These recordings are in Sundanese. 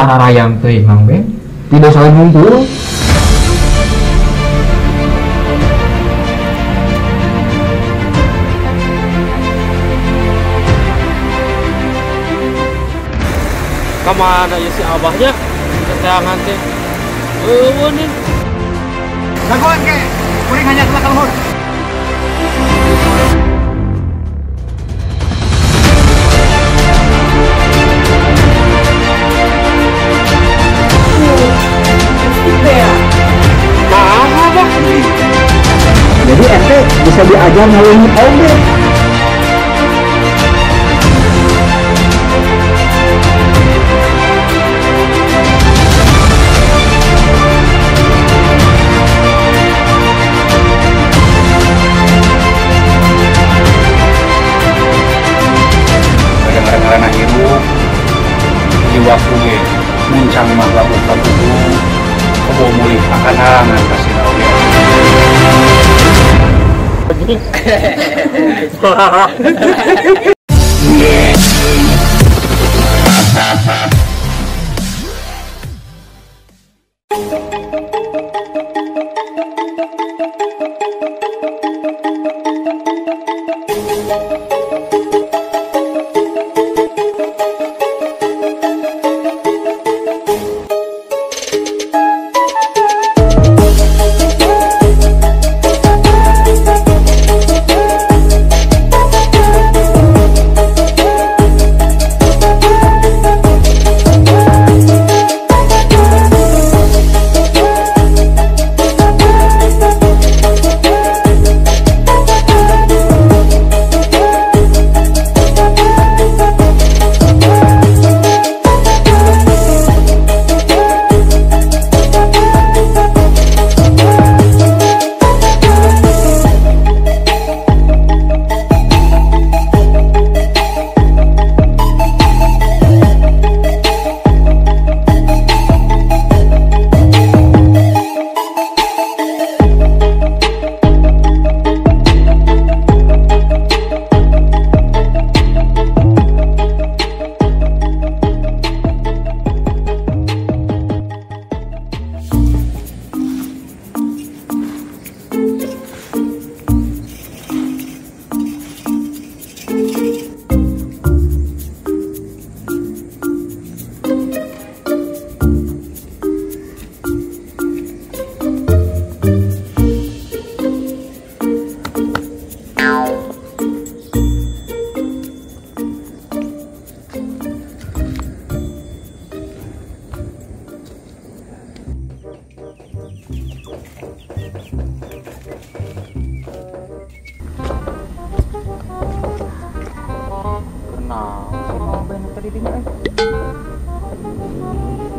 Dararayam teuing Mang Ben. Tidak saling ngumpul. Kemana ya si abahnya? Keteangan teh. Eueuh nih. Jagoan ke, kuring hanya telah kaluhur. Jadi ente bisa diajar ngawin oge. Kadang-kadang hirup di waktu ge muncang mah labuh ka gunung komo mulih akan halangan kasih oge.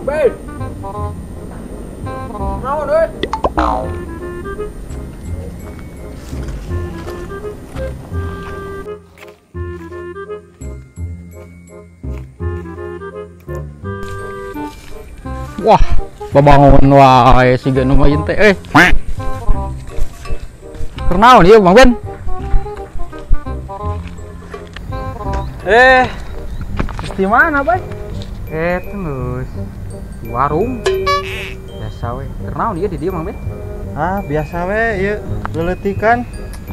Ben. Naon euy? Wah, babangun wae siga nu main teh euy. Keur naon ieu Bang Ben? Di mana, Bay? Terus warung. Biasa we. Keur naon ieu di dieu Mang Ben? Ah, biasa we ieu leuleutikan.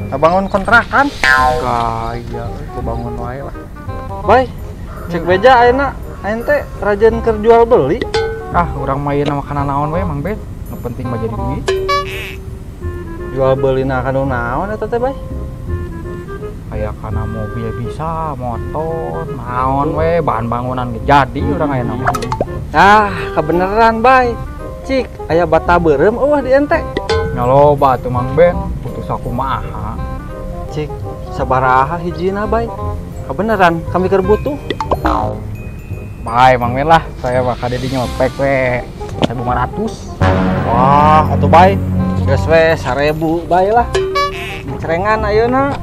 Bangun kontrakan. Gaya we, bangun wae lah. Bay, cek beja ayeuna aing teh rajin keur jual beli. Ah, urang mah ayeuna makanan naon we Mang Ben? Nu penting mah jadi duit. Jual belina kanu naon eta teh, Bay? Aya kana mobil bisa, motor, naon we, bahan bangunan ge jadi urang ayeuna mah. Ah, kebeneran, Bay. Cik, aya bata beureum eueuh di ente. Nya loba atuh Mang Ben, putus aku mah. Cik, sabaraha hijina, Bay? Kebeneran kami keur butuh. Bay, Mang Ben lah, saya bakal di nyopek we 1500. Wah, atuh Bay. Geus we 1000 Bay lah. Cerengan ayeuna.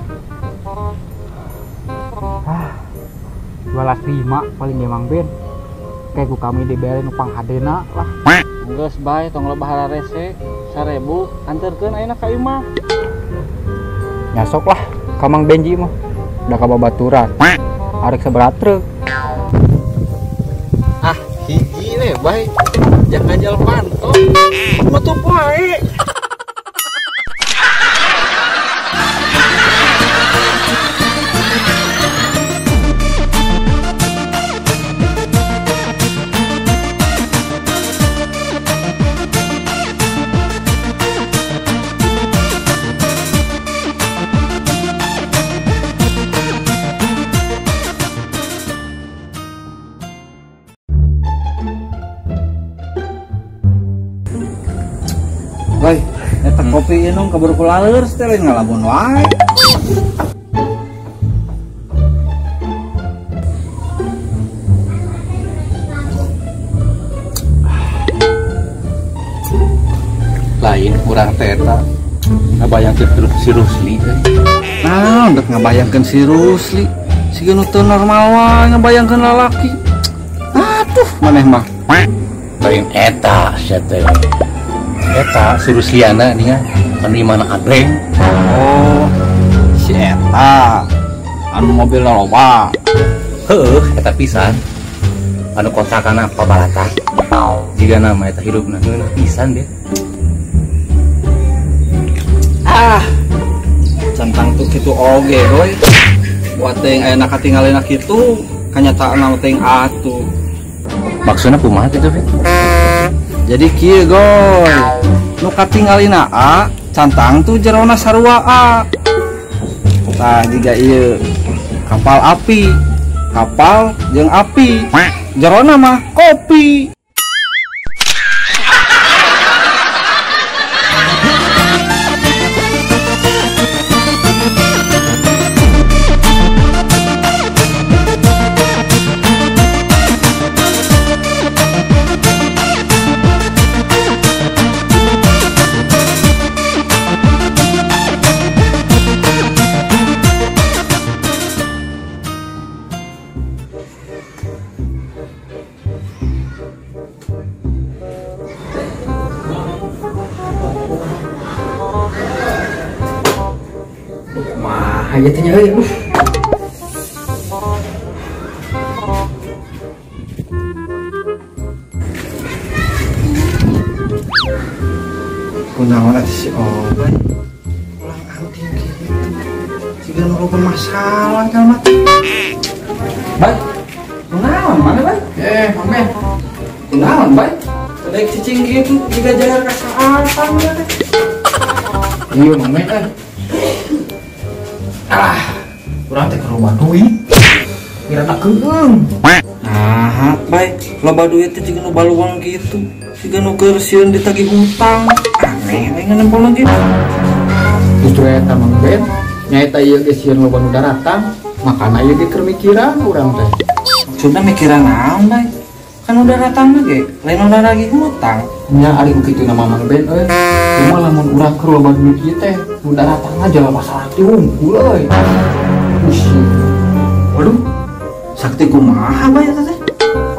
Ah, 205 paling ge Mang Ben. Kayak ku kami dibere nu panghadena lah. Geus bae tong loba hararese 1000 anterkeun ayeuna ka imah. Nyasok lah ka Mang Benji mah. Udah ka babaturan. Arek sabaraha truk. Ah, hiji nih, bay. Jangan jalan panto. Metu poe. Woi, eta kopi inung kabur kulaler teh lain ngalamun wae. Lain kurang teh eta ngabayangkeun si Rusli euy. Nah, ndek ngabayangkeun si Rusli. Siga nu teu normal wae ngabayangkeun lalaki. Aduh, maneh mah. Lain eta sia teh. Eta si Rusliana nih ya, anu imana agreng. Oh, si eta anu mobil loba. Heuh, eta pisan. Anu kontrakanna pabalata. Jiga nama eta hirupna ngeunah pisan deh. Ah, centang tuh kitu oge goy. Buat teuing aya katingalina kitu, kanyataan teuing atuh. Maksudna kumaha kitu, Fit? Jadi kieu goy. Nu katingalina A, cantang tuh jerona sarua A. Tah jiga ieu kapal api, kapal jeung api, jerona mah kopi. Mah, ieu teh nya euy. Kunaon atuh si Obay? Ulang anting kitu. Siga nu loba masalah jalma teh. Bay, kunaon mana bay? Mang Ben. Kunaon bay? Daek cicing kitu jiga jagar kasaatan ya teh. Iya Mang Ben euy. Ah, urang teh keur loba duit. Kirana keung. Nah, bay, loba duit teh jiga nu baluang kitu. Siga nu keur sieun ditagih hutang. Aneh we nganempelna kitu. Justru eta Mang Ben, nyaeta ieu ge sieun loba nu daratang, makana ieu ge keur mikiran urang teh. Maksudna mikiran naon, bay? Kan udah datang mah ge, lain udah lagi hutang. Nya ari ku kitu nama Mang Ben euy. Cuma lamun urang keur loba duit ieu teh, nu daratang aja loba sakti hungkul euy. Pusing. Waduh, sakti kumaha bay eta teh?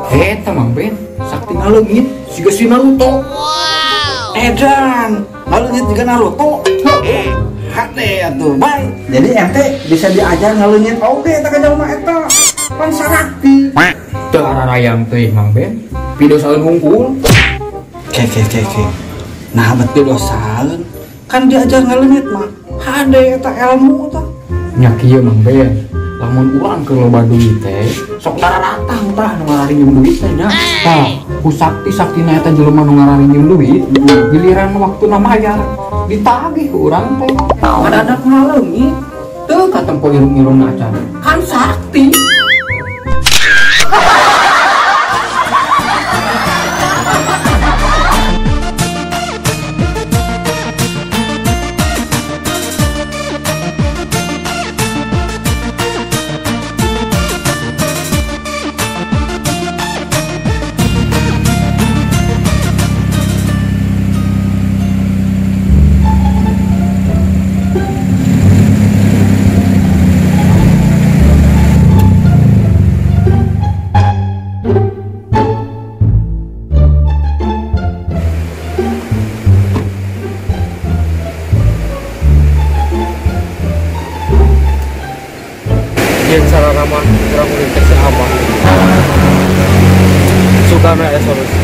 Eta Mang Ben, sakti ngaleungit siga si Naruto. Wow. Edan, ngaleungit siga Naruto. Heuh. Hade atuh, bay. Jadi ente bisa diajar ngaleungit oge eta ka jelema eta. Pan sarakti. Teu ararayang teuing Mang Ben, pidosaeun hungkul. Ke. Nah, bet pidosaeun. Kan diajar ngaleungit mah. Hade eta ilmu tah. Nya kieu Mang Ben, lamun urang keur loba duit teh, sok dararatang tah nu ngararinyeun duit teh nya. Tah, ku sakti-saktina eta jelema nu ngararinyeun duit, giliran waktuna mayar ditagih ku urang teh. Ngadadak ngaleungit, teu katempo irung-irungna acan. Kan sakti. Sugana ya solusi.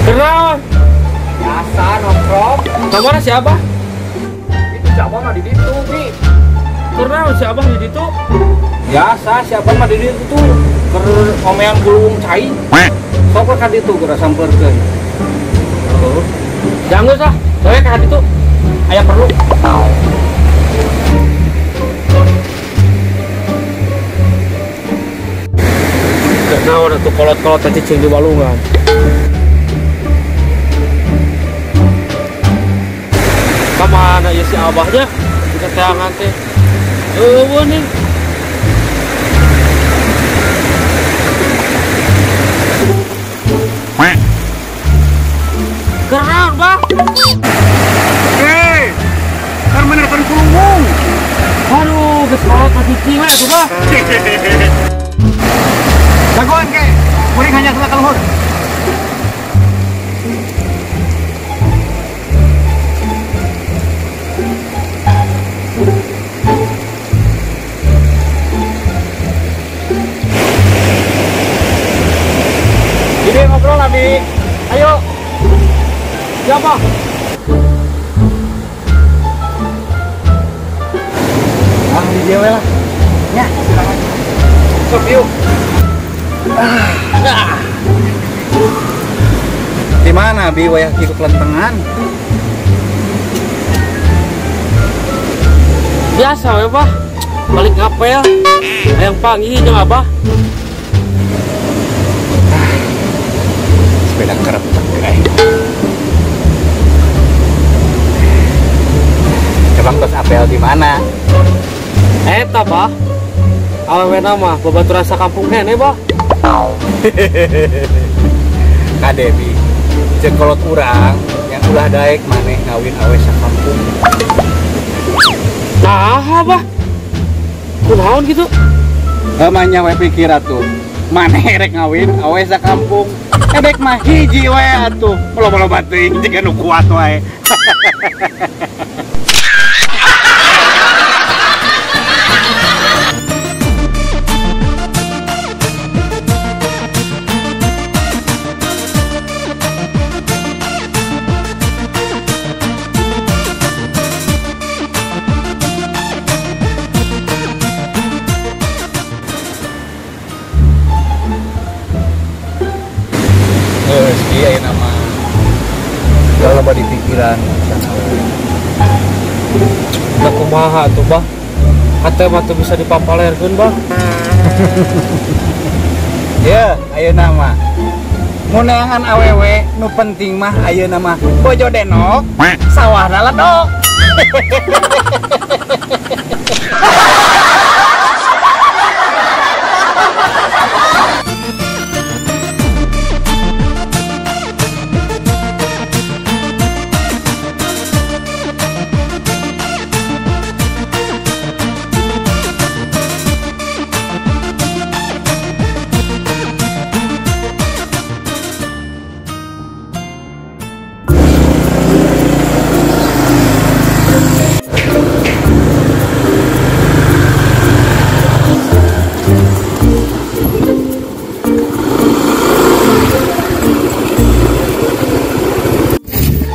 Kenal. Biasa nongkrong. Kamana si Abah? Itu si Abah mah di ditu, Bi. Kenal si Abah di ditu? Biasa si Abah mah di ditu tuh. Keur omean gulung cai. Sok ka ditu geura sampeurkeun. Oh. Jangan ah, soalnya ka ditu aya perlu. Kenal atuh kolot-kolot teh cicing di walungan. Kamana ya si Abahnya? Diketeangan teh. Eueuh nih. Keren, Bah. Oke. Kan menerkan kulungung. Aduh, geus kolot mah cicing we atuh, Bah. Jagoan ke. Kuring hanya salah kaluhur. Jadi ngobrol Abi. Ayo. Siapa? Ah, di dia lah. Ya, silakan. Sok yuk. Ah. Di mana Bi wayah kieu kelentengan? Biasa we, Bah. Balik ngapel. Hayang panggih jeung Abah. Sepeda kerepek eh. Emang tos apel di mana? Eta, Bah. Awewena mah babaturan sakampung keneh, Bah. Kade Bi, jeung kolot urang yang ulah daek maneh ngawin awe sakampung. Nah, Bah. Kunaon gitu? Namanya we pikir atuh. Maneh rek ngawin awe sakampung. Edek mah hiji we atuh. Loba-loba teuing jiga nu kuat wae. Geus ieu nama. Loba di pikiran sana we. Da kumaha atuh, Bah? Hate mah teu bisa dipapalerkeun, Bah. Ya, ayeuna mah. Mun neangan awewe nu penting mah ayeuna mah bojo denok, sawahna ledok.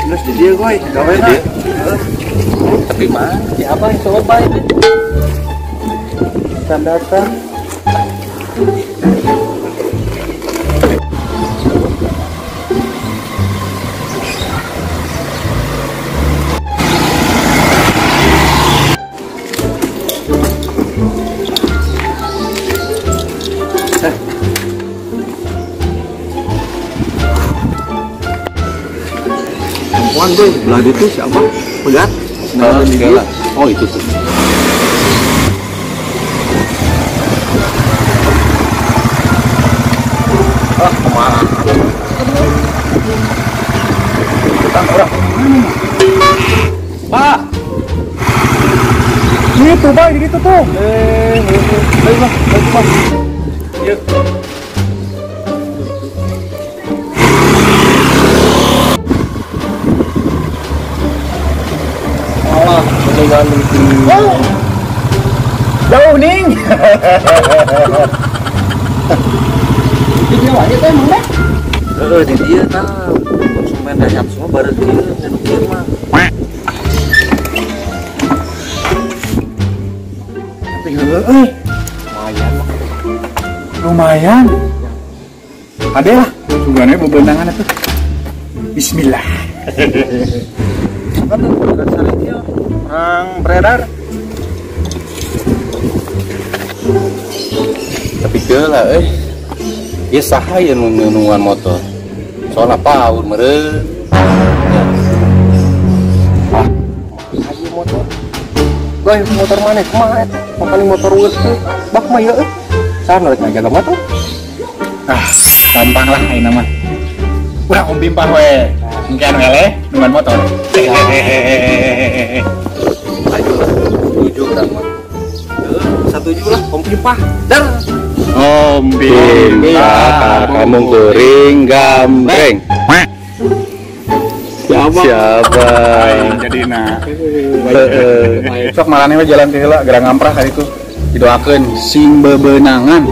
Terus di dia goy, gawe dia. Tapi mah si Abah yang coba ini. Datang datang. Wan gue belah itu siapa? Pegat. Nah, oh itu tuh. Ah, kemana? Utang orang. Pak. Itu Bang, di situ tuh. Baik, Bang. Baik, Bang. Yuk. Oh. Jauh nih. Di dieu wae teh emang deh. Heeh, di dieu tah. Konsumen Daihatsu mah bareng kieu nu kieu mah. Tapi heueuh euy. Lumayan mah. Lumayan. Ade lah, sugane bebenangan atuh. Bismillah. Kan bukan saling orang beredar. Tapi geula euy. Ieu saha ieu nu nungan motor? Soalna paur meureun. Ah, ieu motor. Goy, motor maneh kumaha eta? Paling motor eueuh teh. Bak mah ieu euy. Saha nu rek ngajaga motor? Ah, gampang lah ayeuna mah. Urang Om Pimpah we. Engke anu eleh nungan motor. Ayo lah, setuju urang mah. Setuju lah Om Pimpah. Dar. Om Pimpah kamu kuring gambreng. Siapa? Siapa? Jadi nah. Sok marane we jalan teh heula gerang ngamprah ka ditu. Didoakeun sing bebenangan.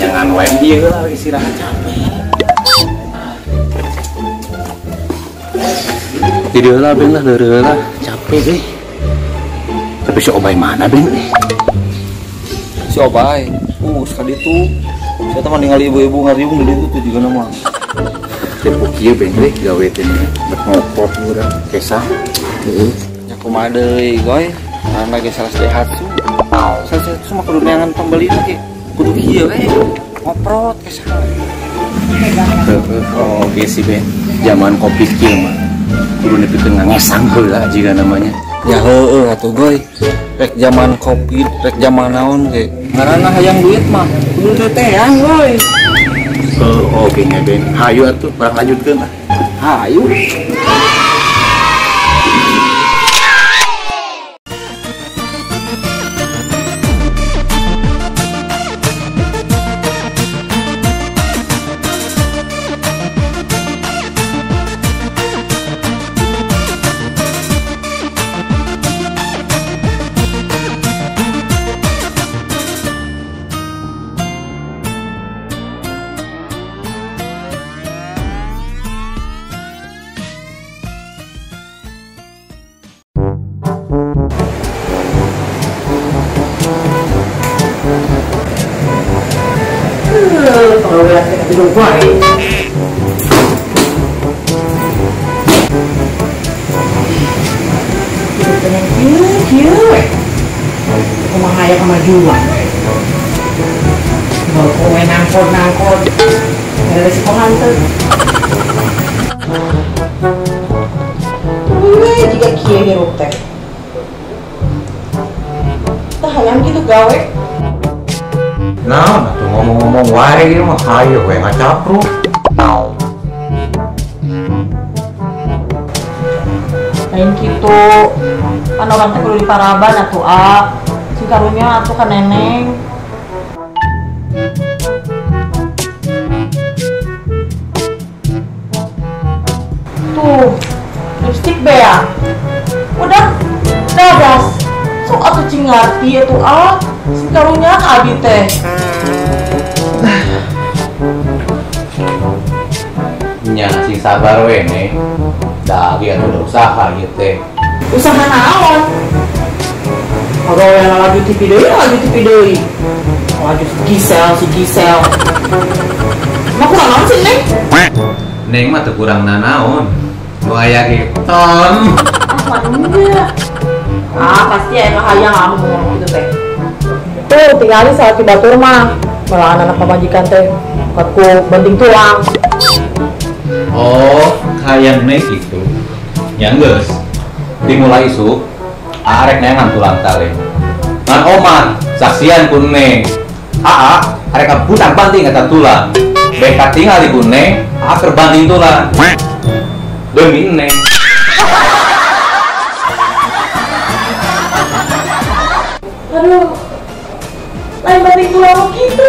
Jangan wae ieu lah istirahat capek. Di dieu lah beng lah leureun lah capek deh. Tapi si Obay mana beng? Si Obay, sekali itu saya teman ningali ibu-ibu ngariung di ditu tuh juga nama. Tempo kieu beng deh gawe teh bet ngopot urang kesah. Heeh. Nya kumaha deui goy? Karena ge salah Daihatsu. Salah Daihatsu mah kudu neangan pembeli lagi. Kudu kieu we ngoprot kesah. Oh, oke sih Ben. Zaman kopi kieu mah kudu nepikeun ngangesang heula jiga namanya. Ya heueuh atuh goy. Rek zaman covid, rek zaman naon ge. Ngaranna hayang duit mah kudu tetean goy. Heuh, oke nya Ben. Hayu atuh urang lanjutkeun lah. Hayu. Kumaha aya kemajuan. Bawa nangkot-nangkot. Ada resiko hantu. Wih, jika kieu hirup teh. Tah hayang kitu gawe. Naon atuh ngomong-ngomong wae ieu mah hayu we ngacapruk. Lain kitu. Kan orang teh kudu diparaban atuh a. Sing karunya atuh ka neneng. Tuh, lipstick bea. Udah dadas. Sok atuh cing ngarti atuh a. Sing karunya ka abi teh. Nya sing sabar we nih. Da abi atuh udah usaha ieu teh. Usaha naon? Pagawean lagi TV deui, lagi TV deui. Lagi Gisel, si Gisel. Mah kurang naon sih, Neng? Neng mah teu kurang nanaon. Nu aya ge ton. Ah, mah ah, pasti aya kahayang anu ngomong kitu teh. Tuh, tingali salaki batur mah. Malahan anak pamajikan teh ku banting tulang. Oh, hayang Neng gitu. Nya geus. Dimulai isuk, arek neangan tulang tale. Ngan omah, saksian ku Neng. Aa, arek kabutang banting eta tulang. Beh katingali ku Neng, aa keur banting tulang. Demi Neng. Aduh, lain banting tulang gitu.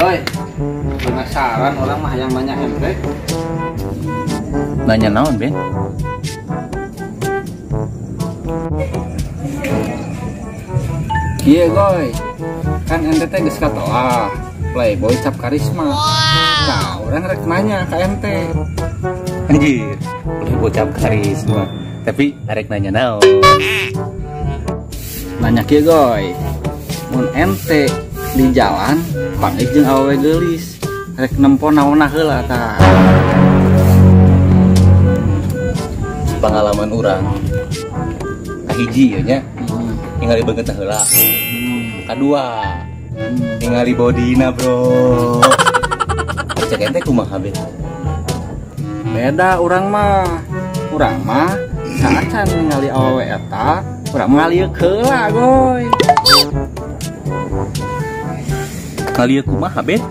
Oi, penasaran orang mah yang banyak ente. Nanya naon, Ben? Iya, goy. Kan ente teh geus katoah, playboy cap karisma. Nah, orang rek nanya ka ente. Anjir, playboy cap karisma. Tapi arek nanya naon? Nanya kieu, goy. Mun ente di jalan panggih jeung awewe geulis, rek nempo naonna heula tah. Pengalaman urang kahiji ya nya, ningali beungeut heula. Kadua, ningali bodina, bro. Cek ente kumaha be? Beda urang mah. Urang mah saacan ningali awewe eta, urang ngalieuk heula, goy. Ngalieu kumaha, Ben?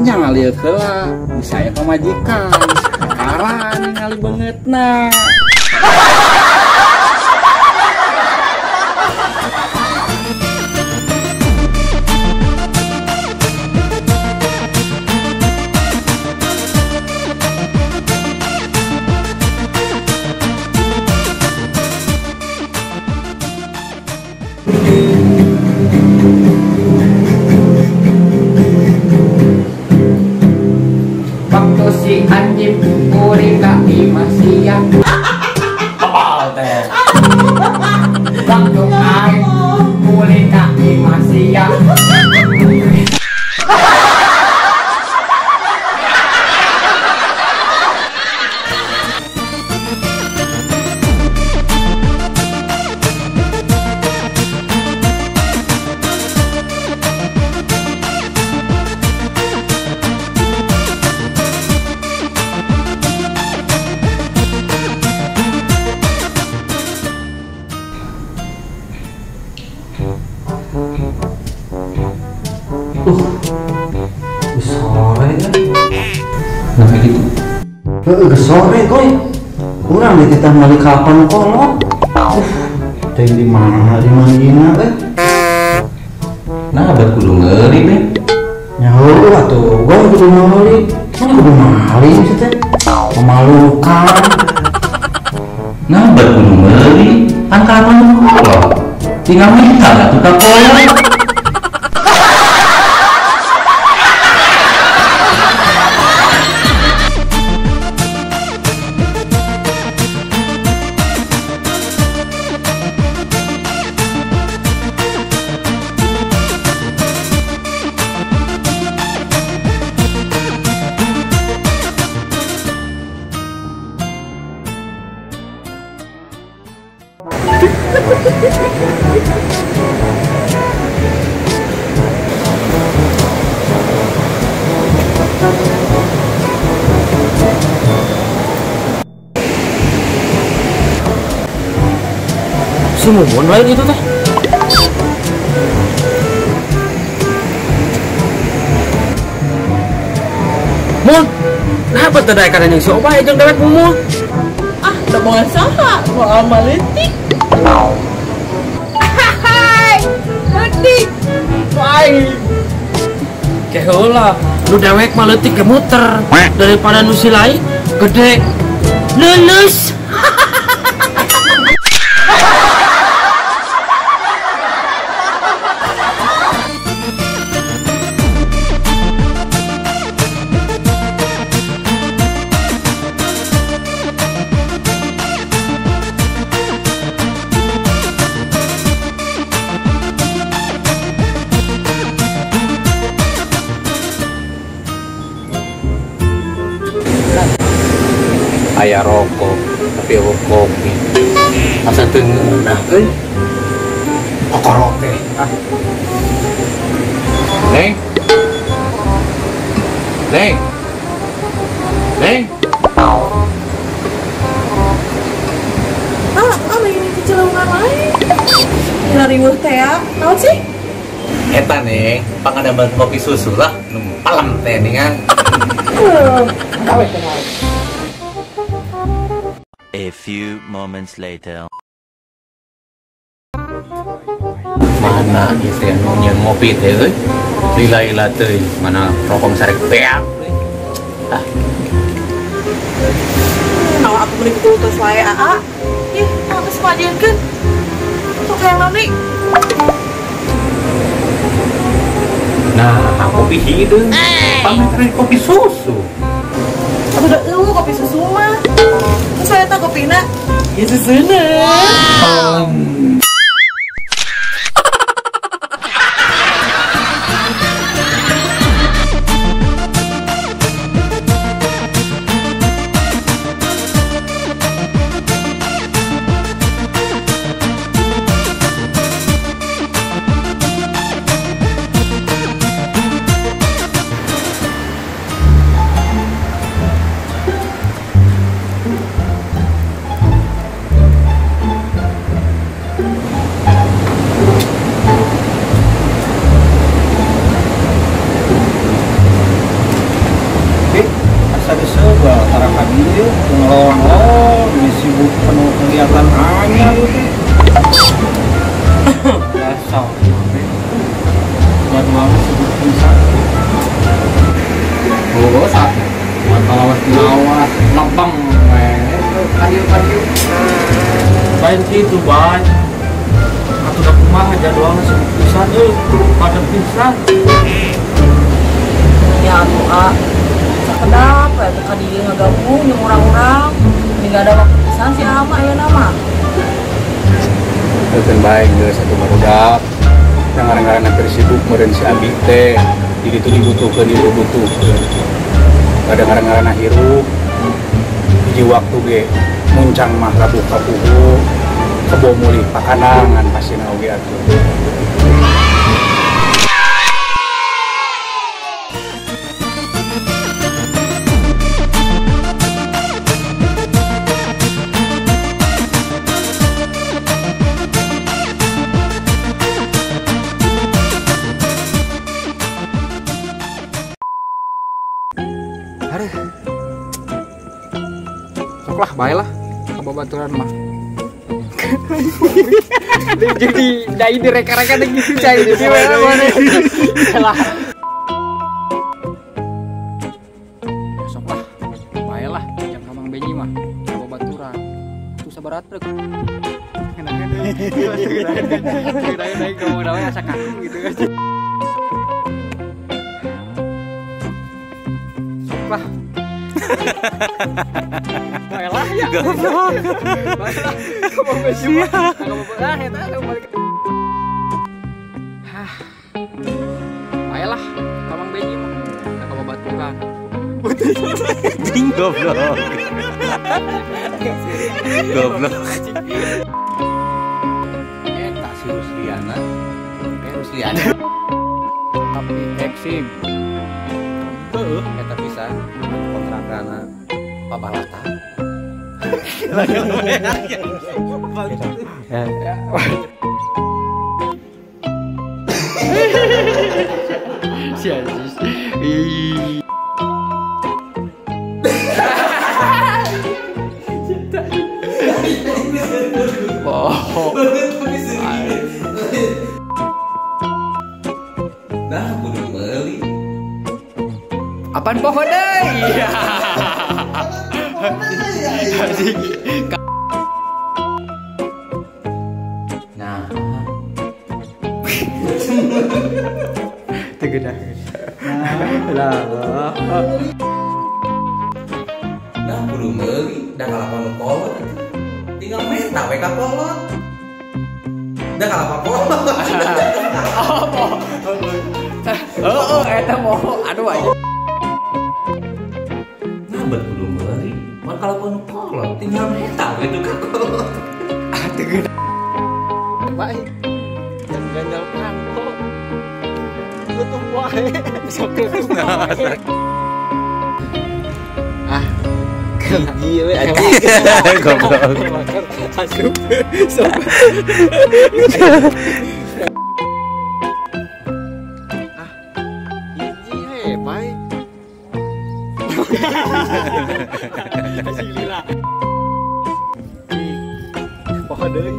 Nya ngalieu heula, bisa aya pamajikan. Kakara ningali beungeutna. Waktu si anjing kuring ka imah sia. Kebal teh. Waktu aing kuring ka imah sia. Sore kan? Nah kayak gitu. Sore goy. Urang dititah meuli kapan kolot. Teh di mana di manggina teh? Nah, buat kudu ngeuli be. Nya heueuh atuh, goy kudu meuli. Mana kudu maling sih teh? Memalukan. Nah, buat kudu meuli, kan kapan kolot. Tinggal minta atuh ka kolot. Si Mumun lain itu teh. Mun, kenapa teu daekan anjing si Obah jeung dewek Mumun? Ah, da moal saha, moal maletik. Hai, leutik. Baik. Ke heula, nu dewek mah leutik ge muter daripada nu si lain gede lulus. Aya rokok tapi eueuh kopi asa teu ngeunah euy kokoro teh ah. Neng Neng Neng ah ini cicelungan lain kira riweuh teh ya naon sih eta Neng pangadamel kopi susu lah nu palem teh ningan gawe teh. A few moments later. Mana ieu nu nyeun ngopi teh euy? Lila-lila teuing, mana rokok sarek beak euy. Ah. Naon atuh meuni kutu wae aa. Ih, geus majieunkeun. Sok hayang naon deui? Nah, kopi hideung. Pameran kopi susu. Atuh da eueuh kopi susu mah. Terus saya tak kopina, ya susuna. Sibuk penuh kegiatan anyar gitu. Dasar jadwalnya sibuk pisan. Oh, sakit. Lawas lawas lebang we. Kadieu-kadieu. Lain kitu, Bay. Atuh da kumaha jadwalna sibuk pisan euy, padat pisan. Ya atuh a. Sakedap we teh ka dieu ngagabung jeung urang-urang. Nggak ada waktu pisan si ama ya nama. Keun bae geus atuh barudak. Yang ngarang-ngarang hampir sibuk meureun si abi teh. Jadi itu dibutuhkeun, dibutuhkeun. Kadang ngarang-ngarang hirup. Hiji waktu ge muncang mah labuh ka puhu. Kebo mulih pakanangan pasina oge atuh. Sok lah, bae lah ka babaturan mah. Jadi dai direka-reka deui gitu cai di mana. Lah. Sok lah, bae lah jam ka Mang Benyi mah ka babaturan. Tuh sabaraha truk. Kena-kena. Kena-kena asa kaku gitu kan. Sok lah. Baiklah ya. Goblok. Baiklah. Hah. Baiklah, ka Mang Benyi mah ka babaturan. Anjing goblok. Goblok. Rusliana. Rusliana. Tapi eksim. Heeh, eta pisan kontrakana pabalata. Si Aziz. Oh. Nah, kudu meuli. Apaan pohon deui? Nah. Tegedah. Lah. Nah, kudu meuli da kalapan kolot. Tinggal minta we ka kolot. Da kalapan kolot. Oh. Heeh, eta moho. Aduh aja. Nah, bet kudu meuli. Mun kalapan kolot tinggal minta we ka kolot. Ah, tegedah. Baik. Jangan ganjal panto. Tutup wae. Sok tutup. Ah. Hiji we anjing. Goblok. Asup. Sok. Ah. Hiji we, bae. Asing lila. Poho deui.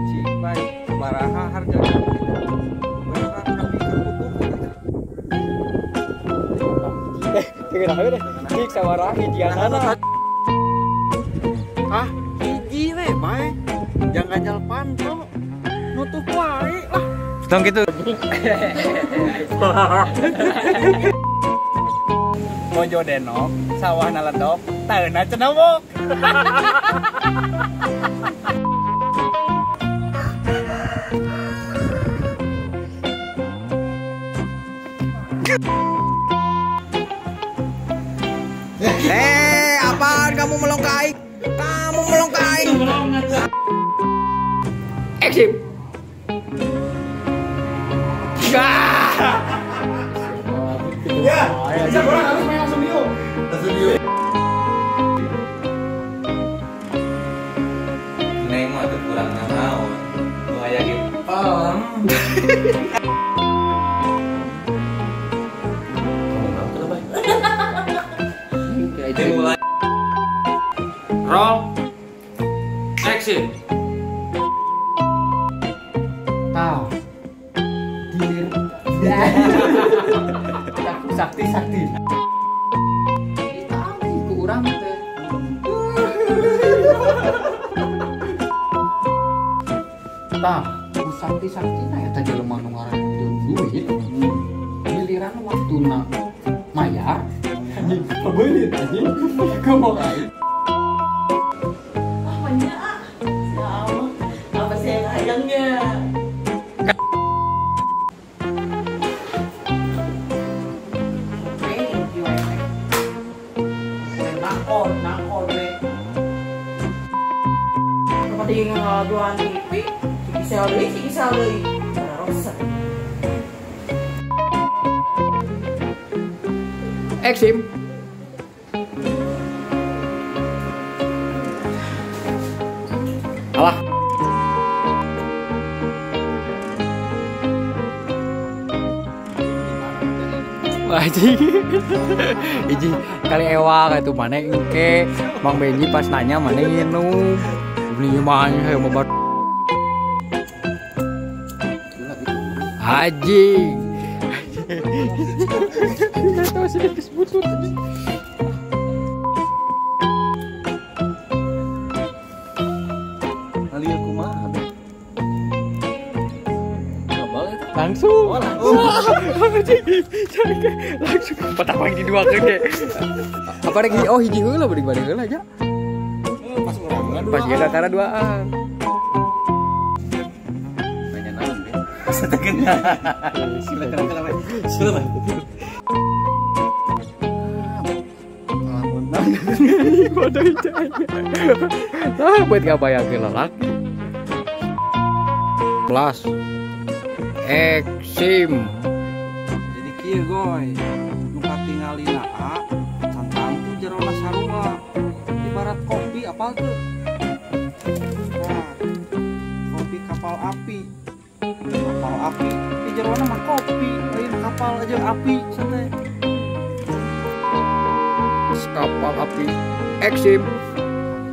Cik bae, sabaraha harga? Sabaraha kami kabutuh. Tengah deh. Cik sabaraha hijianana. Ah, hiji we bae. Jangan ganjal panto. Nutup wae lah. Tong gitu. Mojo denok, sawah naledok, taeuna cenawok. Apaan kamu melongkai? Kamu melongkai. Eksip. Ya, bisa orang harus main langsung yuk. Langsung yuk. Neng mah teu kurang nanaon. Nu aya ge pelem. Dimulai. Roll. Action. Tah. Gilir. Sakti-sakti. Ditangki ku urang teh. Tah, ku sakti-saktina eta jelema nu ngaranjeun duit. Giliran waktuna mayar. Anjing, pabeulit anjing. Kumaha aing? Ah, manja ah. Ya Allah, apa sih yang hayangnya? Seperti ngeladuan TV, ciki sel deui, rosak. Eksim. Alah. Anjing. Iji kali ewa kayak tuh mana engke Bang Benji pas nanya mana nginum. Beli mana saya mau bar. Anjing. Tahu sih disebut tadi. Kali aku mah langsung. Oh, langsung. Langsung patah di dua gede. Apa lagi? Oh, hiji heula beuring bade heula aja. Pas urang pas geus karena duaan. Nanya naon deh. Satekeun. Silakan. Silakan. Lamun. Bodoh aja. Nah, buat ngabayangkeun lalaki. Plus eksim. Jadi kieu goy, nu katingalina A can tangtu jerona sarua. Ibarat kopi apal teu? Nah, kopi kapal api. Kapal api, di jerona mah kopi, lain kapal aja api santai. Kapal api eksim.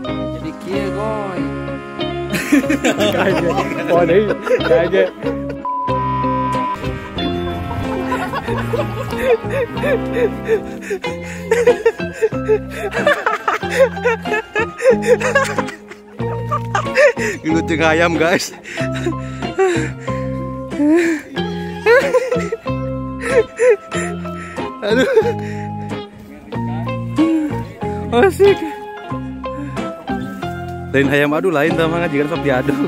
Jadi kieu goy. Kayak kayak gelut jeung ayam guys. Aduh. Asik. Lain hayam adu lain tah mah jiga sok diadu.